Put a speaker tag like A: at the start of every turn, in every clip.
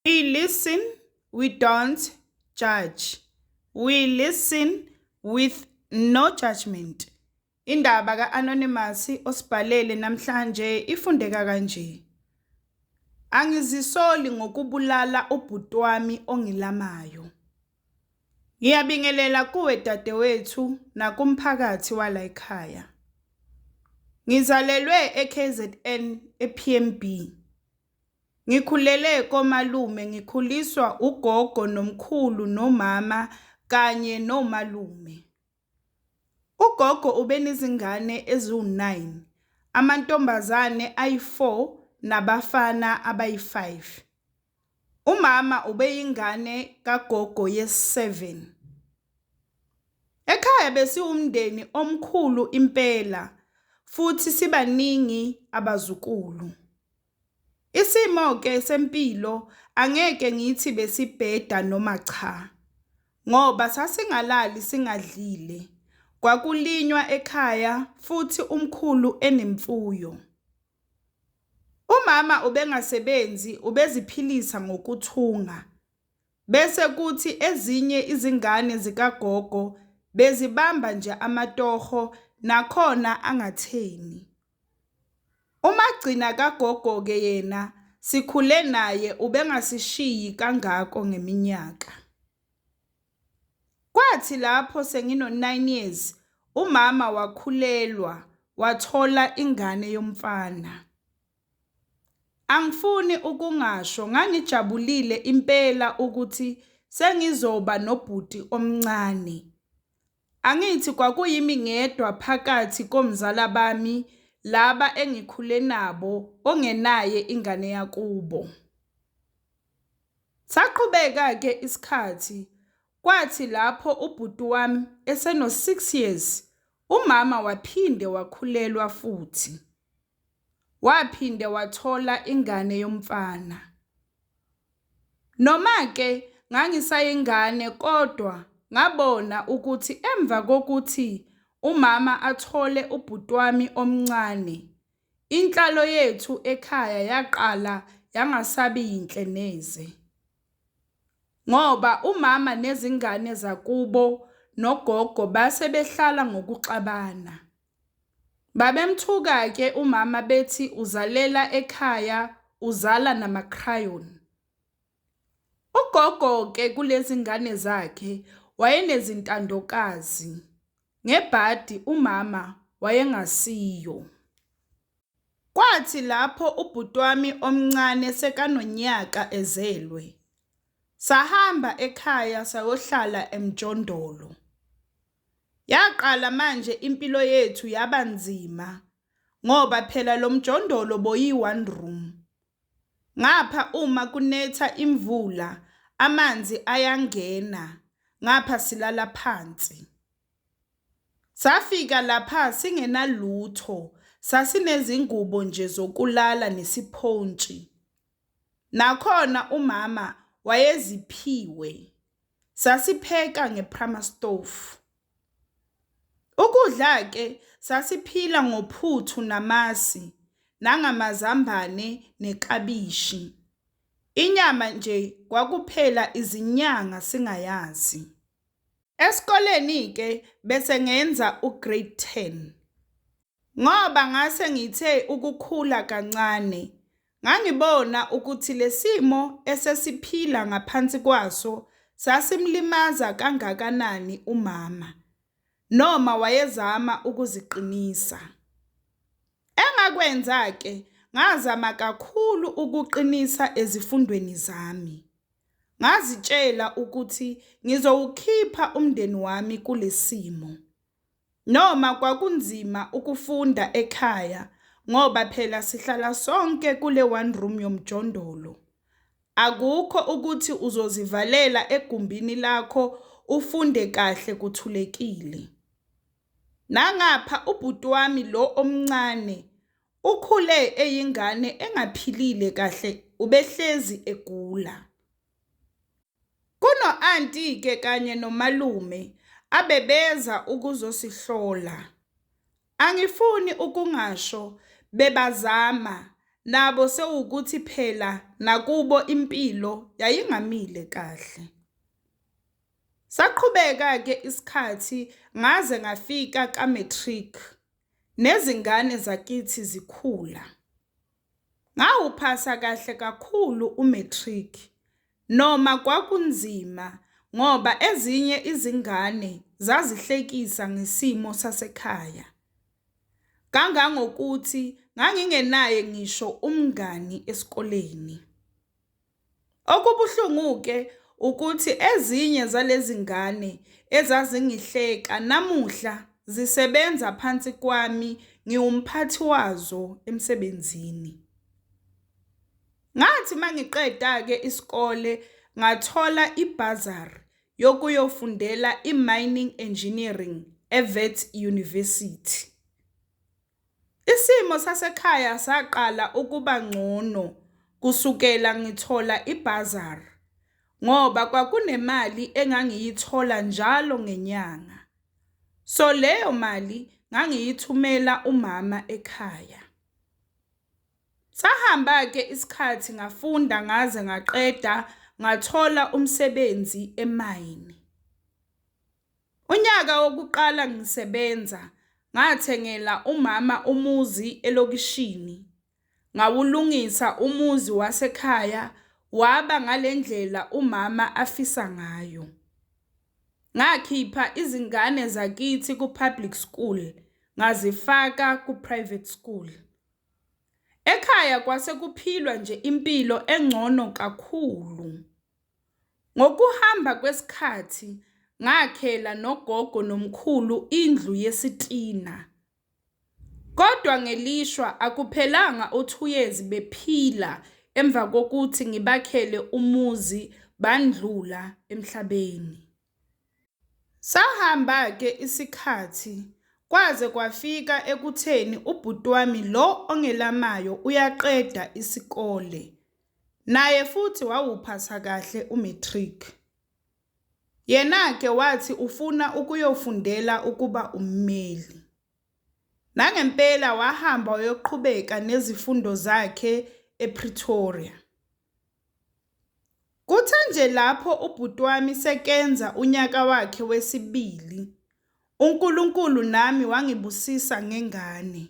A: We listen, we don't judge. We listen with no judgment. Indaba ka-Anonymous osibhalele namhlanje ifundeka kanje. Angizisoli ngokubulala ubhuti wami ongilamayo. Ngiyabingelela kuwe dadewethu nakumphakathi wala ekhaya. Ngizalelwe eKZN ePMB. Ngikhulele komalume ngikhuliswa ugogo nomkhulu nomama kanye nomalume. Ugogo ubenezingane eziwu-9, amantombazane ayi-4 nabafana abayi-5. Umama ubeyingane kagogo yesi-7. Ekhaya besiwumndeni omkhulu impela futhi sibaningi abazukulu. Isimo-ke sempilo angeke ngithi besibheda noma cha, ngoba sasingalali singadlile, kwakulinywa ekhaya futhi umkhulu enemfuyo. Umama ubengasebenzi ubeziphilisa ngokuthunga, bese kuthi ezinye izingane zikagogo bezibamba nje amatoho nakhona angatheni. Umagcina kagogo-ke yena sikhule naye ubengasishiyi kangako ngeminyaka. Kwathi lapho sengino-9 years umama wakhulelwa wathola ingane yomfana. Angifuni ukungasho ngangijabulile impela ukuthi sengizoba nobhuti omncane. Angithi kwakuyimi ngedwa phakathi komzala bami laba engikhule nabo ongenaye ingane yakubo. Saqhubeka-ke isikhathi kwathi lapho ubhuti wami eseno-6 years umama waphinde wakhulelwa futhi. Waphinde wathola ingane yomfana. Noma-ke ngangisayingane kodwa ngabona ukuthi emva kokuthi umama athole ubhuti wami omncane, inhlalo yethu ekhaya yaqala yangasabi yinhle neze. Ngoba umama nezingane zakubo nogogo base behlala ngokuxabana. Babemthuka-ke umama bethi uzalela ekhaya uzala nama-crayon. Ugogo-ke kulezi ngane zakhe wayenezintandokazi. Ngebhadi umama wayengasiyo. Kwathi lapho ubhuti wami omncane sekanonyaka ezelwe, sahamba ekhaya sayohlala emjondolo. Yaqala manje impilo yethu yaba nzima ngoba phela lo mjondolo boyi-one room. Ngapha uma kunetha imvula amanzi ayangena, ngapha silala phansi. Safika lapha singenalutho, sasinezingubo nje zokulala nesiphontshi. Nakhona umama wayeziphiwe. Sasipheka nge-primus stove. Ukudla-ke sasiphila ngophuthu namasi, nangamazambane neklabishi. Inyama nje kwakuphela izinyanga singayazi. Esikoleni-ke bese ngenza u-grade 10. Ngoba ngase ngithe ukukhula kancane, ngangibona ukuthi lesimo esesiphila ngaphansi kwaso sasimlimaza kangakanani umama, noma wayezama ukuziqinisa. Engakwenza-ke ngazama kakhulu ukuqinisa ezifundweni zami. Ngazitshela ukuthi ngizowukhipha umndeni wami kulesimo. Noma kwakunzima ukufunda ekhaya ngoba phela sihlala sonke kule one room yomjondolo. Akukho ukuthi uzozivalela egumbini lakho ufunde kahle kuthulekile. Nangapha ubhuti wami lo omncane ukhule eyingane engaphilile kahle ubehlezi egula. Kuno-anti-ke kanye nomalume abebeza ukuzosihlola. Angifuni ukungasho bebazama Nabo sewukuthi phela nakubo impilo yayingamile kahle. Saqhubeka-ke isikhathi ngaze ngafika ka-matric nezingane zakithi zikhula. Ngawuphasa kahle kakhulu u-matric noma kwakunzima ngoba ezinye izingane zazihlekisa ngesimo sasekhaya. Kangangokuthi ngangingenaye ngisho umngani esikoleni. Okubuhlungu-ke ukuthi ezinye zalezi ngane ezazingihleka namuhla zisebenza phansi kwami ngiwumphathi wazo emsebenzini. Ngathi mangiqeda-ke isikole ngathola ibhazari yokuyofundela i-mining engineering eWits University. Isimo sasekhaya saqala ukuba ngcono kusukela ngithola ibhazari ngoba kwakunemali engangiyithola njalo ngenyanga. So leyo mali ngangiyithumela umama ekhaya. Sahamba-ke isikhathi ngafunda ngaze ngaqeda ngathola umsebenzi emayini. Unyaka wokuqala ngisebenza ngathengela umama umuzi elokishini. Ngawulungisa umuzi wasekhaya waba ngalendlela umama afisa ngayo. Ngakhipha izingane zakithi ku-public school ngazifaka ku-private school. Ekhaya kwase kuphilwa nje impilo engcono kakhulu. Ngokuhamba kwesikhathi ngakhela nogogo nomkhulu indlu yesitina. Kodwa ngelishwa akuphelanga u-2 years bephila emva kokuthi ngibakhele umuzi bandlula emhlabeni. Sahamba-ke isikhathi kwaze kwafika ekutheni ubhuti wami lo ongelamayo uyaqeda isikole. Naye futhi wawuphasa kahle u-matric. Yena-ke wathi ufuna ukuyofundela ukuba ummeli. Nangempela wahamba wayoqhubeka nezifundo zakhe ePretoria. Kuthe nje lapho ubhuti wami sekenza unyaka wakhe wesibili, uNkulunkulu nami wangibusisa ngengane.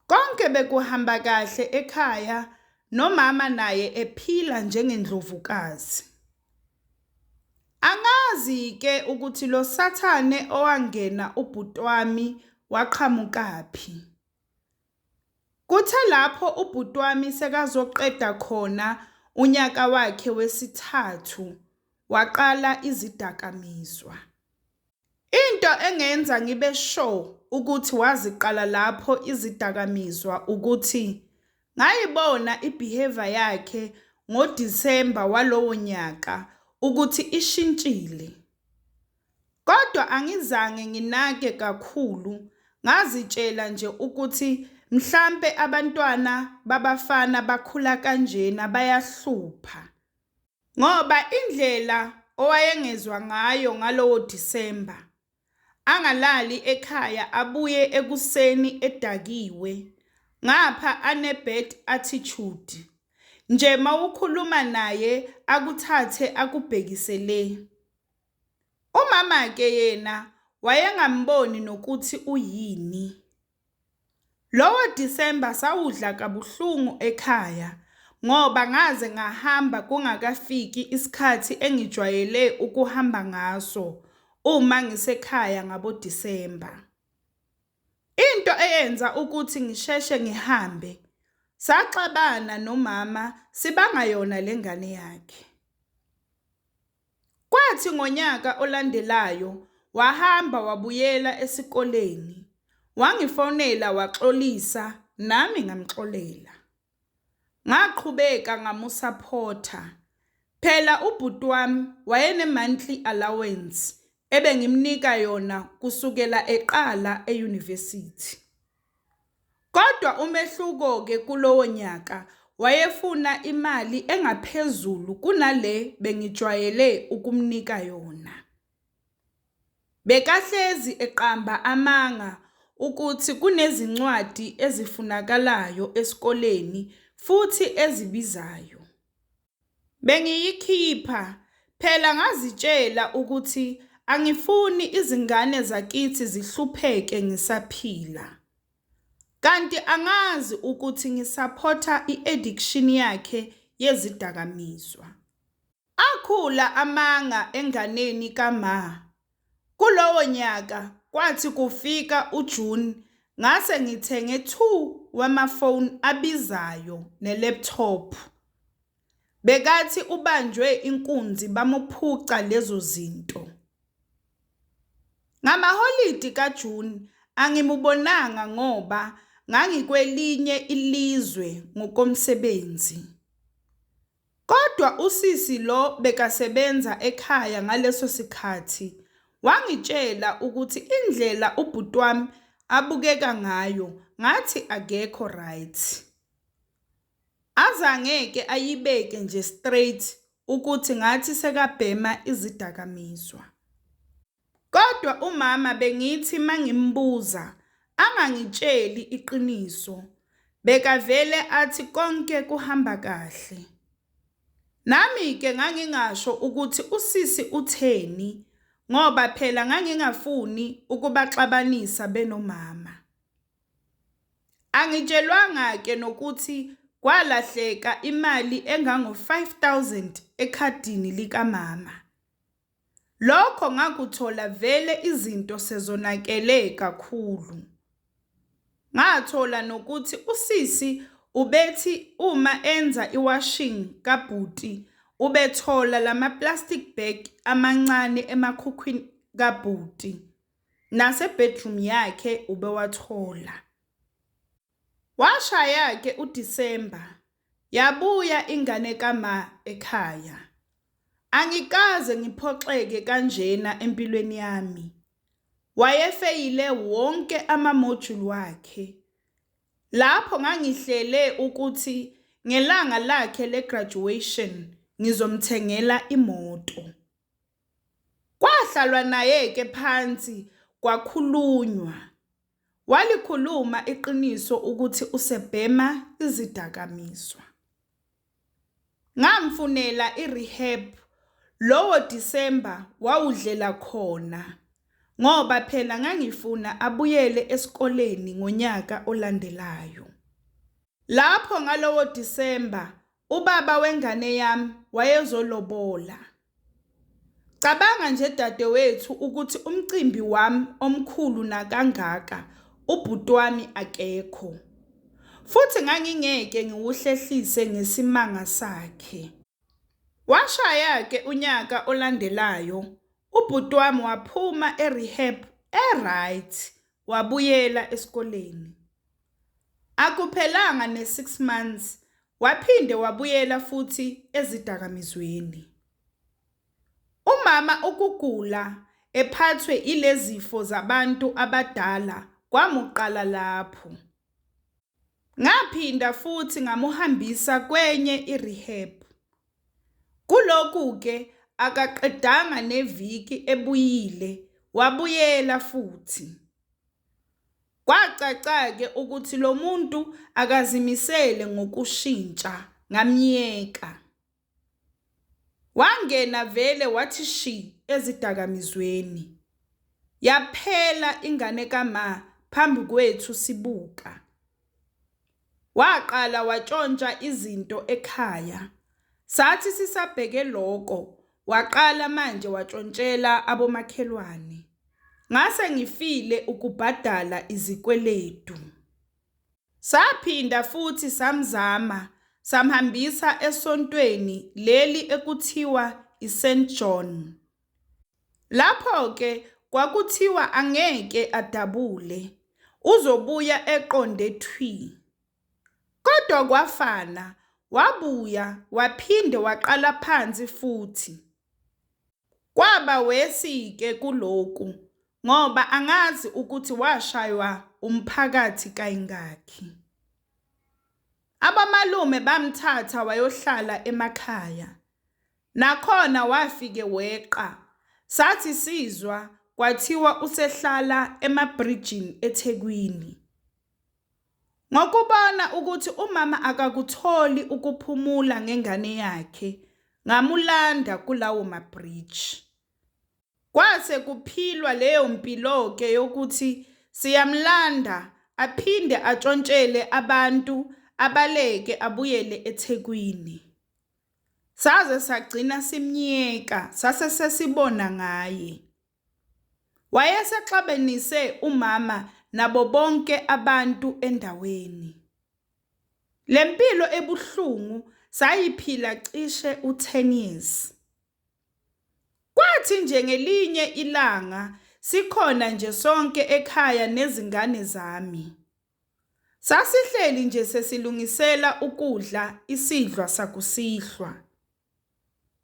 A: Konke bekuhamba kahle ekhaya nomama naye ephila njengendlovukazi. Angazi-ke ukuthi lo sathane owangena ubhuti wami waqhamukaphi. Kuthe lapho ubhuti wami sekazoqeda khona unyaka wakhe wesithathu waqala izidakamizwa. Into engenza ngibe sure ukuthi waziqala lapho izidakamizwa ukuthi ngayibona i-behavior yakhe ngoDisemba walowo nyaka ukuthi ishintshile. Kodwa angizange nginake kakhulu ngazitshela nje ukuthi mhlampe abantwana babafana bakhula kanjena bayahlupha. Ngoba indlela owayengezwa ngayo ngalowo Disemba, angalali ekhaya abuye ekuseni edakiwe, ngapha ane-bad attitude. Nje mawukhuluma naye akuthathe akubhekise le. Umama-ke yena wayengamboni nokuthi uyini. Lowo Disemba sawudla kabuhlungu ekhaya ngoba ngaze ngahamba kungakafiki isikhathi engijwayele ukuhamba ngaso uma ngisekhaya ngabo Disemba. Into eyenza ukuthi ngisheshe ngihambe, saxabana nomama sibanga yona lengane yakhe. Kwathi ngonyaka olandelayo wahamba wabuyela esikoleni, wangifonela waxolisa nami ngamxolela. Ngaqhubeka ngamusaphotha. Phela ubhuti wami wayene monthly allowance ebengimnika yona kusukela eqala e-university. Kodwa umehluko-ke kulowo nyaka wayefuna imali engaphezulu kunale bengijwayele ukumnika yona. Bekahlezi eqamba amanga ukuthi kunezincwadi ezifunakalayo esikoleni futhi ezibizayo. Bengiyikhipha, phela ngazitshela ukuthi angifuni izingane zakithi zihlupheke ngisaphila. Kanti angazi ukuthi ngisaphotha i-addiction yakhe yezidakamizwa. Akhula amanga enganeni kaMa. Kulowo nyaka kwathi kufika uJune ngase ngithenge 2 wamafoni abizayo ne-laptop. Bekathi ubanjwe inkunzi bamuphuca lezo zinto. Ngamaholidi kaJune angimubonanga ngoba ngangikwelinye ilizwe ngokomsebenzi. Kodwa usisi lo bekasebenza ekhaya ngaleso sikhathi wangitshela ukuthi indlela ubhuti wami abukeka ngayo ngathi akekho right. Azange-ke ayibeke nje straight ukuthi ngathi sekabhema izidakamizwa. Kodwa umama bengithi mangimbuza angangitsheli iqiniso, bekavele athi konke kuhamba kahle. Nami-ke ngangingasho ukuthi usisi utheni ngoba phela ngangingafuni ukubaxabanisa benomama. Angitshelwanga-ke nokuthi kwalahleka imali engango-5000 ekhadini likamama. Lokho ngakuthola vele izinto sezonakele kakhulu. Ngathola nokuthi usisi ubethi uma enza iwashing kabhuti ubethola lama-plastic bag amancane emakhukhwini kabhuti. Nase-bedroom yakhe ubewathola. Washaya-ke uDisemba, yabuya ingane kama ekhaya. Angikaze ngiphoxeke kanjena empilweni yami. Wayefeyile wonke ama-module wakhe. Lapho ngangihlele ukuthi ngelanga lakhe le-graduation ngizomthengela imoto. Kwahlalwa naye-ke phansi kwakhulunywa. Walikhuluma iqiniso ukuthi usebhema izidakamizwa. Ngamfunela i-rehab lowo Disemba wawudlela khona ngoba phela ngangifuna abuyele esikoleni ngonyaka olandelayo. Lapho ngalowo Disemba ubaba wengane yami wayezolobola. Cabanga nje dadewethu ukuthi umcimbi wami omkhulu nakangaka ubhuti wami akekho. Futhi ngangingeke ngiwuhlehlise ngesimanga sakhe. Washaya-ke unyaka olandelayo, ubhuti wami waphuma e-rehab e-right, wabuyela esikoleni. Akuphelanga ne-6 months waphinde wabuyela futhi ezidakamizweni. Umama ukugula ephathwe ilezifo zabantu abadala kwamuqala lapho. Ngaphinda futhi ngamuhambisa kwenye i-rehab. Kulokhu-ke akaqedanga neviki ebuyile wabuyela futhi. Kwacaca-ke ukuthi lo muntu akazimisele ngokushintsha ngamyeka. Wangena vele wathi shi ezidakamizweni. Yaphela ingane kama phambi kwethu sibuka. Waqala watshontsha izinto ekhaya. Sathi sisabheke lokho, waqala manje watshontshela abomakhelwane. Ngase ngifile ukubhadala izikweletu. Saphinda futhi samzama samhambisa esontweni leli ekuthiwa iSt John. Lapho-ke kwakuthiwa angeke adabule, uzobuya eqonde thwi. Kodwa kwafana, wabuya waphinde waqala phansi futhi. Kwaba wesi-ke kulokhu ngoba angazi ukuthi washaywa umphakathi kayingakhi. Abamalume bamthatha wayohlala emakhaya. Nakhona wafike weqa. Sathi sizwa kwathiwa usehlala emaBridgini eThekwini. Ngokubona ukuthi umama akakutholi ukuphumula ngengane yakhe, ngamulanda kulawo mabhriji. Kwase kuphilwa leyo mpilo-ke yokuthi siyamlanda aphinde atshontshele abantu abaleke abuyele eThekwini. Saze sagcina simyeka sase sesibona ngaye. Wayesexabanise umama nabo bonke abantu endaweni. Le mpilo ebuhlungu sayiphila cishe u-10 years. Kwathi nje ngelinye ilanga sikhona nje sonke ekhaya nezingane zami. Sasihleli nje sesilungisela ukudla isidlwa sakusihlwa.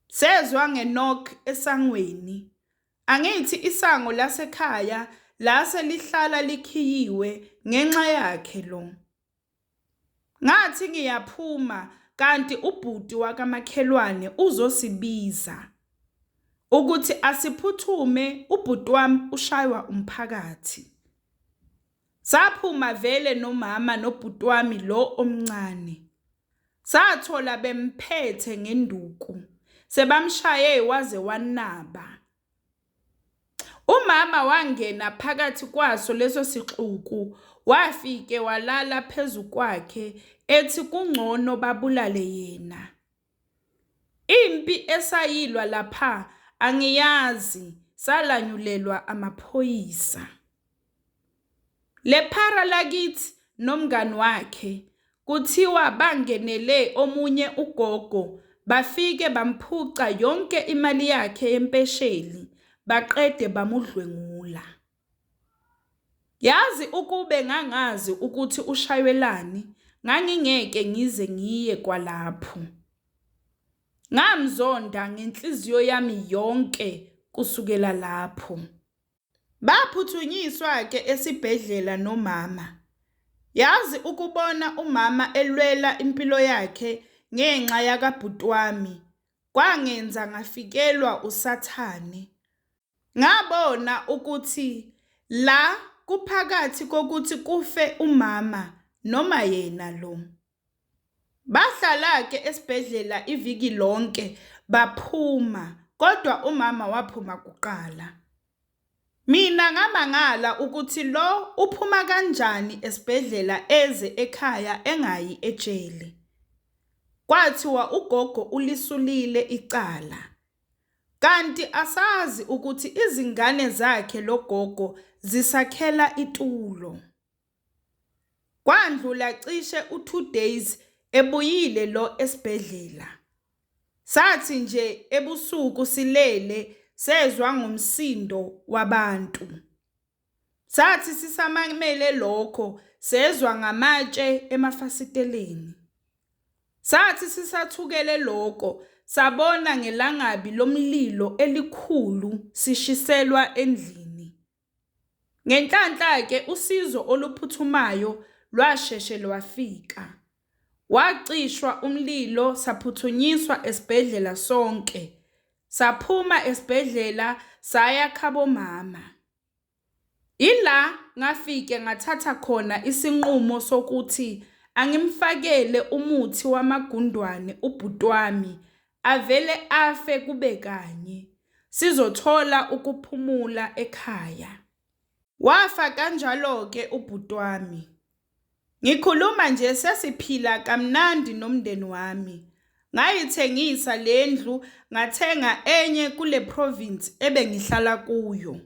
A: Sezwa nge-knock esangweni. Angithi isango lasekhaya lase lihlala likhiyiwe ngenxa yakhe lo. Ngathi ngiyaphuma kanti ubhuti wakamakhelwane uzosibiza ukuthi asiphuthume ubhuti wami ushaywa umphakathi. Saphuma vele nomama nobhuti wami lo omncane. Sathola bemphethe ngenduku sebamshaye waze wanaba. Umama wangena phakathi kwaso leso sixuku wafike walala phezu kwakhe ethi kungcono babulale yena. Impi esayilwa lapha angiyazi salanyulelwa amaphoyisa. Le phara lakithi nomngani wakhe kuthiwa bangenele omunye ugogo bafike bamphuca yonke imali yakhe yempesheli baqede bamudlwengula. Yazi ukube ngangazi ukuthi ushaywelani ngangingeke ngize ngiye kwalapho. Ngamzonda ngenhliziyo yami yonke kusukela lapho. Baphuthunyiswa-ke esibhedlela nomama. Yazi ukubona umama elwela impilo yakhe ngenxa yakabhuti wami kwangenza ngafikelwa usathane. Ngabona ukuthi la kuphakathi kokuthi kufe umama noma yena lo. Bahlala-ke esibhedlela iviki lonke baphuma kodwa umama waphuma kuqala. Mina ngamangala ukuthi lo uphuma kanjani esibhedlela eze ekhaya engayi ejele. Kwathiwa ugogo ulisulile icala. Kanti asazi ukuthi izingane zakhe lo gogo zisakhela itulo. Kwandlula cishe u-2 days ebuyile lo esibhedlela. Sathi nje ebusuku silele sezwa ngomsindo wabantu. Sathi sisamamele lokho sezwa ngamatshe emafasiteleni. Sathi sisathukele lokho sabona ngelangabi lomlilo elikhulu sishiselwa endlini. Ngenhlanhla-ke usizo oluphuthumayo lwasheshe lwafika. Wacishwa umlilo saphuthunyiswa esibhedlela sonke. Saphuma esibhedlela saya khabomama. Ila ngafike ngathatha khona isinqumo sokuthi angimfakele umuthi wamagundwane ubhuti wami avele afe kube kanye sizothola ukuphumula ekhaya. Wafa kanjalo-ke ubhuti wami. Ngikhuluma nje sesiphila kamnandi nomndeni wami. Ngayithengisa le ndlu ngathenga enye kule province ebengihlala kuyo.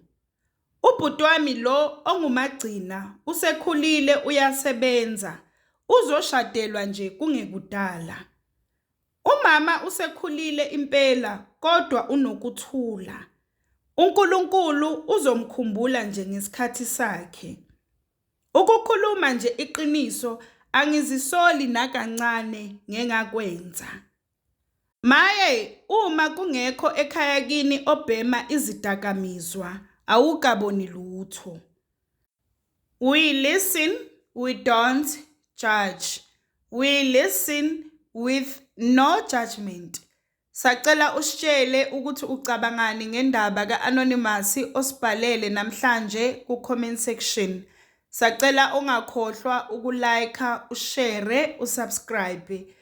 A: Ubhuti wami lo ongumagcina usekhulile uyasebenza, uzoshadelwa nje kungekudala. Umama usekhulile impela kodwa unokuthula. UNkulunkulu uzomkhumbula nje ngesikhathi sakhe. Ukukhuluma nje iqiniso angizisoli nakancane ngengakwenza. Maye uma kungekho ekhaya kini obhema izidakamizwa awukaboni lutho. We listen, we don't judge. We listen with no judgment. Sacela usitshele ukuthi ucabangani ngendaba ka-Anonymous osibhalele namhlanje ku-comment section. Sacela ungakhohlwa uku-like, ushare, usubscribe.